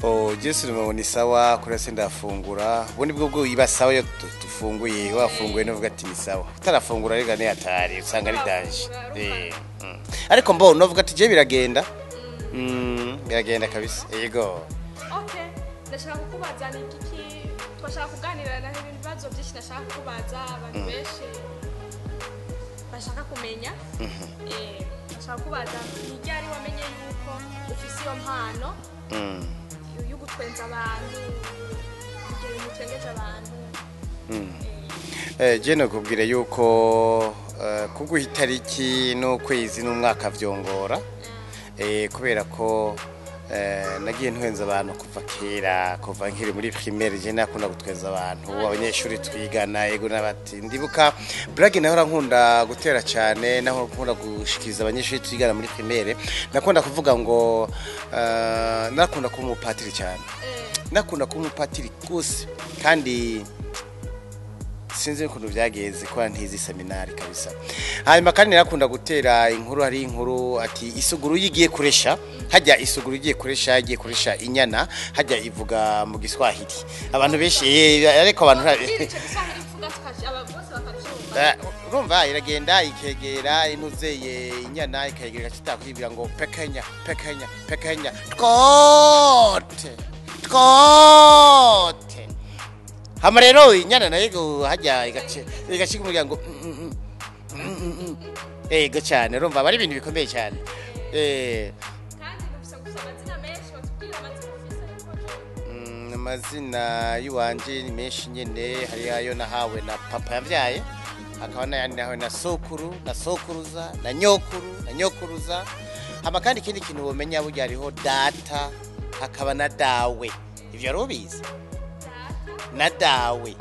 Oh, Jesu ni sawa kuri se ndafungura. Ubundi bwo iba sawa iyo tufunguye, wafunguye novuga ati ni sawa. Utarafungura rega ni hatari, usanga ari danger. Ariko mbo novuga ati je biragenda. Biragenda kabisa. Yego. Okay, ndashaka kukubaza ni iki twashaka kuganira na ibibazo byinshi ndashaka kukubaza abantu benshi bashaka kumenya. Ndashaka kubaza ni ryari wamenye yuko ufise iyo mpano yo gutwenza abantu, kugira ibintu utwengeje abantu? Je nokubwira yuko kuguha itariki n'ukwezi n'umwaka vyongora, kubera ko nagiye ntwenza abantu kuva kera, kuva nkiri muri primaire. Je nakunda gutwenza abantu, abanyeshuri twigana, ego n'abati. Ndibuka blague nahora nkunda gutera cyane, naho nkunda gushikiriza abanyeshuri twigana muri primaire. Nakunda kuvuga ngo nakunda kuba umupatiri cyane. Nakunda kuba umupatiri gose, kandi sinzi ukuntu byagenze ko ntizi seminari kabisa. Hanyuma kandi narakunda gutera inkuru. Hari inkuru ati isuguru yigiye kuresha hajya, isuguru igiye kuresha, igiye kuresha inyana hajya, ivuga mu Giswahili. Abantu benshi ariko abantu Ubwira ico Giswahili uvuga tukaci aba bose bakavyumva. Urumva iragenda ikegera intuzeye inyana, ikayegera kitakwibwira ngo pekenya pekenya pekenya twote twote. Hama rero inyana nayo hajya igace igashika umuryango ego cyane. Urumva bari ibintu bikomeye cyane. Kandi dufise gusa amazina menshi, watubwira amazina ufise yuko Amazina y'uwanje ni menshi nyene. Hari ayo nahawe na papa yavyaye, hakaba n'ayandi nahawe na sokuru na sokuruza na nyokuru na nyokuruza. Hama kandi ikindi kintu womenya, burya hariho data hakaba na dawe. Ivyo wari ubizi? Data Na dawe.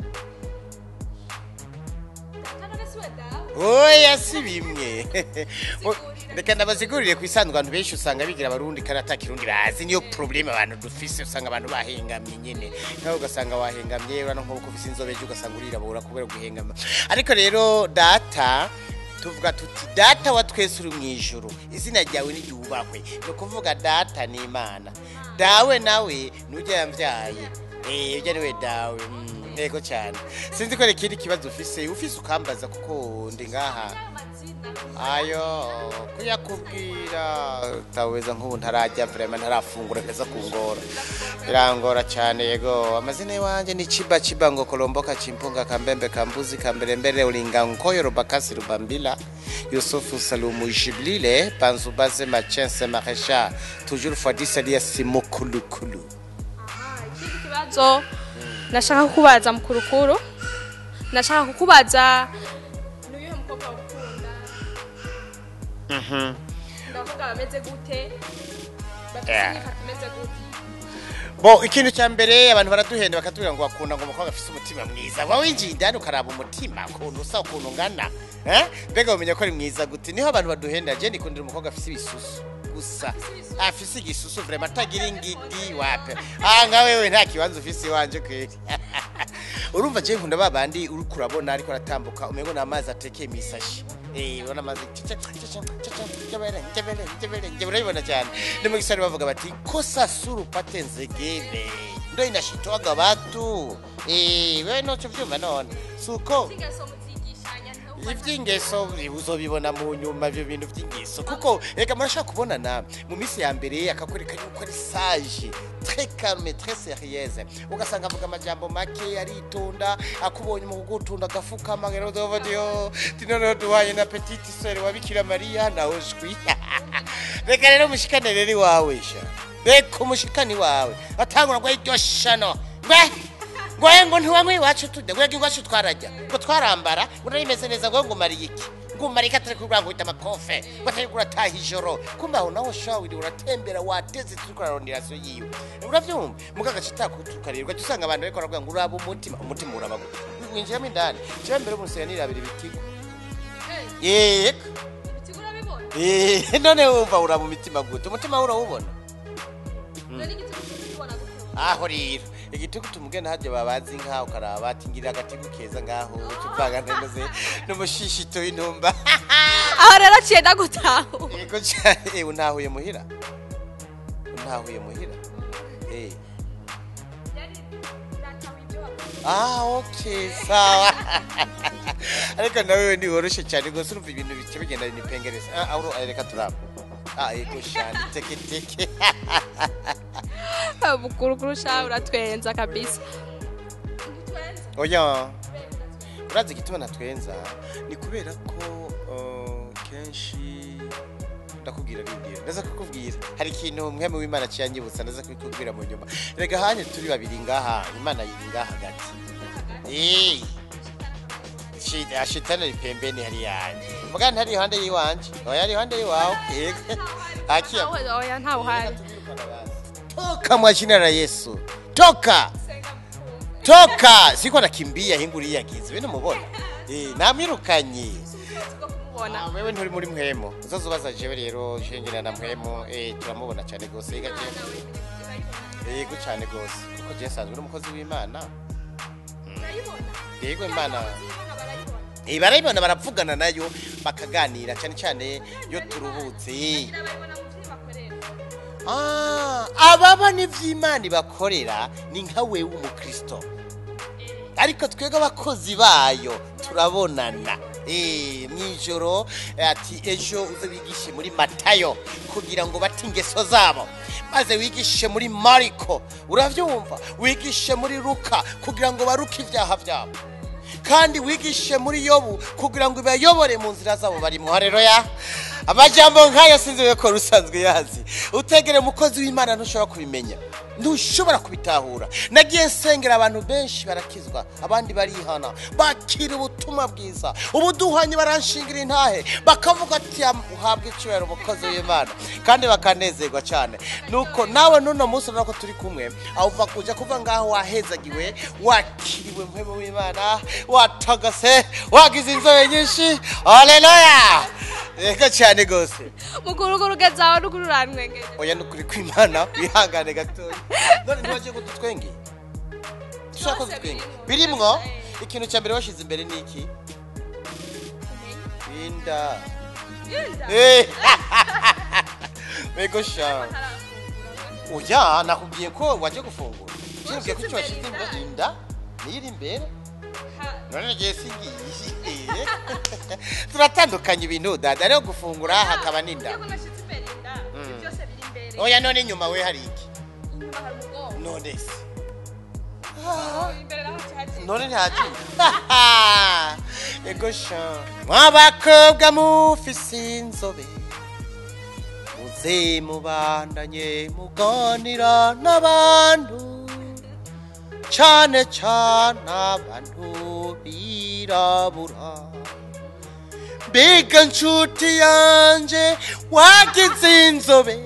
Data none siwe dawe? Oya, si bimwe. Reka ndabasigurire. Ku isanzwe abantu benshi usanga bigira Abarundi kandi ata Kirundi bazi. Niyo problème abantu dufise, usanga abantu bahengamye nyene. Nawe ugasanga wahengamye, urano nko ufise inzobe ejo ugasanga urirabura kubera guhengama. Ariko rero data, tuvuga tuti: "Data wa twese uri mu ijuru, izina ryawe niryubahwe." Ni ukuvuga data ni Imana, dawe nawe nujya yamvyaye. Ujya niwe dawe. Yego cyane. Sinzi ko hari ikindi kibazo ufise ukambaza, kuko ndi ngaha. Amazina Ayo kuyakubwira utaweza nk'ubu ntarajya vraiment, ntarafungura neza, kungora birangora cyane. Yego, amazina iwanje ni Chiba Chiba ngo Kolomboka Chimpunga Kambembe Kambuzi Kambelembele Ulinga Nkoyo Rubakasi Rubambila Yusufu Salumu Jiblile Panzubaze Machense Maresha toujours fois 10 alias Simokulukulu. Aha, ikindi kibazo nashaka kukubaza mukurukuru, nashaka kukubaza ni uyuhe mukobwa ukunda? Ndavuga bameze gute, bafite inyifato imeze gute? Bo, ikintu cya mbere, abantu baraduhenda bakatubwira ngo bakunda ngo umukobwa afise umutima mwiza. Wowe winjiye indani ukaraba umutima ukuntu usa, ukuntu ungana, eh? Mbega umenya ko ari mwiza gute? Niho abantu baduhenda. Je nikundira umukobwa afise ibisusu gusa, afise igisusu vraiment, atagira ingidi wape. Ah, nka wewe nta kibanza ufise iwanje kweri. Urumva je nkunda babandi uriko urabona ariko aratambuka umengo ni amazi atekeye mw'isashi. Urabona amazi caca caca caca, njebere njebere njebere njebere, urabibona cyane. Ni mu Giswahili bavuga bati kosa suru pate nzegere ndo inashitwaga watu. Wewe noco vyumva none suko Ingeso muzigishanya? Ivy'ingeso uzobibona mu nyuma, ivyo bintu vy'ingeso, kuko reka murashobora kubonana mu minsi ya mbere akakwereka yuko ari sage, très calme, très sérieuse, ugasanga avuga amajambo make, aritonda, akubonye mu kugutunda agafukama rero dovadio tinono duhaye na petite sœur wa Bikira Maria nawe jwi. Reka rero mushikane rero iwawe sha, reka umushikane iwawe atangura ngo iryo shano ngwe ngwe ngo ntiwanywe iwacu tude ngwe iwacu twarajya ngo twarambara ngo narimeze neza ngo ngumariye iki, ngo umarike atari kuri ngo amakofe ngo atari kurataha ijoro. Kumbe aho naho sha wiri uratembera wateze turi kurarondera so yiwe, uravyumva? Muga gace takutuka rero ugaca usanga abantu bariko baravuga ngo uraba umutima, umutima uraba gute? Winjiramo indani. Jewe mbere umusaya nirabira ibitigo. Yego. Ibitigo urabibona? None wumva uraba umutima gute? Umutima urawubona? None igitigo ukibona gute? Aho rero igitugu tumugenda hajya babazi inka, ukaraba ati ngira agatigu keza ngaho ucuvanga neza n'umushishito w'intumba. Aho rero aciye ndagutahura. Yego cyane. Untahuye muhira, untahuye muhira. Ah, okay, sawa. Ariko nawe ni woroshe cyane gose, urumva ibintu bice bigenda nipengereza. Ah, uro reka turaba. Ah, yego shani teke teke. Bukurukuru sha uratwenza kabisa. Oya. Urazi igituma natwenza ni kubera ko kenshi ndakubwira bibwira, ndaza kukubwira hari ikintu mweme w'Imana ciyanyibutsa, ndaza kubikubwira mu nyuma. Rega hanye turi babiri ngaha, Imana yiri ngaha hagati. Shitani ari pembeni hari yanje, muga ntari iruhande yiwanje, oya ari iruhande yiwawe. Yego akiya, oya ntawe uhari. Toka mwa jina la Yesu, toka toka. Siko nakimbia hinguriya gize bino mubona namwirukanye. Wewe nturi muri mwemo uzazubaza jewe rero jengera na mwemo turamubona cyane gose. Yego cyane gose, kuko je nsanzwe uri umukozi w'Imana. Yego Imana barayibona, baravugana nayo bakaganira cyane cyane iyo turuhutse. Ababa n'ivy'Imana bakorera ni nka wewe umukristo, ariko twebwe abakozi bayo turabonana mwijoro. Ati ejo uze wigishe muri Matayo kugira ngo bate ingeso zabo, maze wigishe muri Mariko, uravyumva, wigishe muri Luka kugira ngo baruke ibyaha byabo, kandi wigishe muri Yobu kugira ngo ibayobore mu nzira zabo barimo. Haleluya. Amajambo nk'ayo sinzi ko rusanzwe yazi. Utegere umukozi w'Imana ntushobora kubimenya, ntushobora kubitahura. Nagiye nsengera abantu benshi barakizwa, abandi barihana, bakira ubutumwa bwiza, ubuduhanye baranshingira intahe, bakavuga ati uhabwe icyubahiro umukozi w'Imana, kandi bakanezerwa cyane. Nuko nawe nuno munsi nako turi kumwe, aho uva kuja kuva ngaho wahezagiwe, wakiriwe mpwemu w'Imana, watagase, wagize inzobe nyinshi. Haleluya. Reka cyane gose. Mukurukuru gezaho nukururanwenge. Oya nukuri kw'Imana wihangane gatoya. None ntiwaje ngo dutwenge. Dushaka ko dutwenge. Birimwo ikintu cya mbere washize imbere ni iki? Inda. Inda. Mego sha. Oya nakubwiye ko waje gufungura. Kimbwiye ko icyo washize imbere inda ni iri imbere. None ngiye singiye. Turatandukanye ibintu dada, rero gufungura hakaba n'inda. Oya none inyuma we hari iki? Inyuma hari umugongo. None se. Imbere naho cyaje. None ntaje. Ego sha. Mwabakobwa mufise inzobe, muze mubandanye muganira n'abantu, cyane cyane abantu birabura. Mbega nshuti yanje wagize inzobe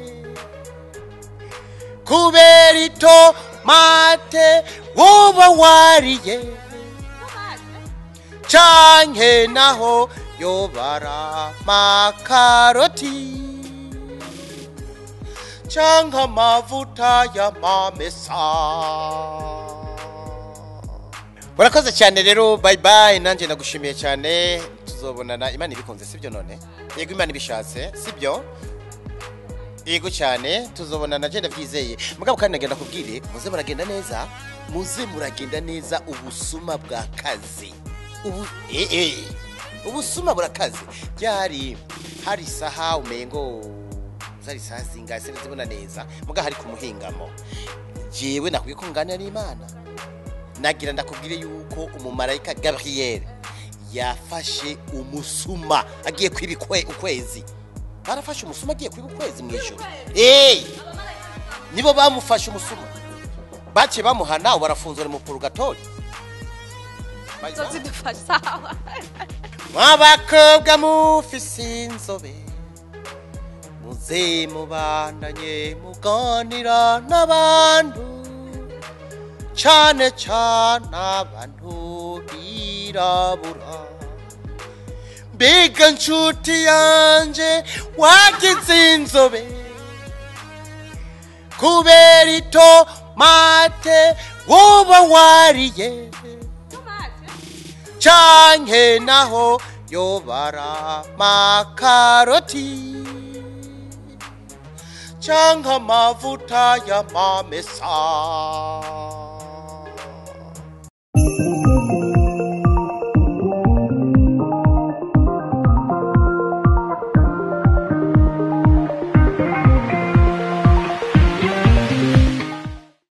kubera itomate woba wariye, canke naho yobara makaroti canke amavuta y'amamesa. Murakoze cyane rero, bye bye. Nanje nagushimiye cyane, tuzobonana Imana ibikunze, sibyo? None yego Imana ibishatse, sibyo? Yego cyane, tuzobonana je ndavyizeye. Mugabo kandi nagenda kubwire, muze muragenda neza, muze muragenda neza. Ubusuma bwa kazi ubu ubusuma burakaze. Byari hari saha umengo zari saha zingahe sinzibona neza, muga hari kumuhingamo. Jewe nakwiye ko nganira n'Imana. Nagira ndakubwire yuko umumarayika Gabriel yafashe umusuma agiye kwiba ukwezi. Barafashe umusuma agiye kwiba ukwezi mu ijoro. Nibo bamufashe umusuma, bace bamuhana, barafunzwe mu purgatori. Mwabakobwa mufise inzobe, muze mubandanye muganira n'abantu, cyane cyane abantu birabura. Mbega nshuti yanje wagize inzobe kubera itomate woba wariye, canke naho yobara makaroti Canke amavuta y'amamesa.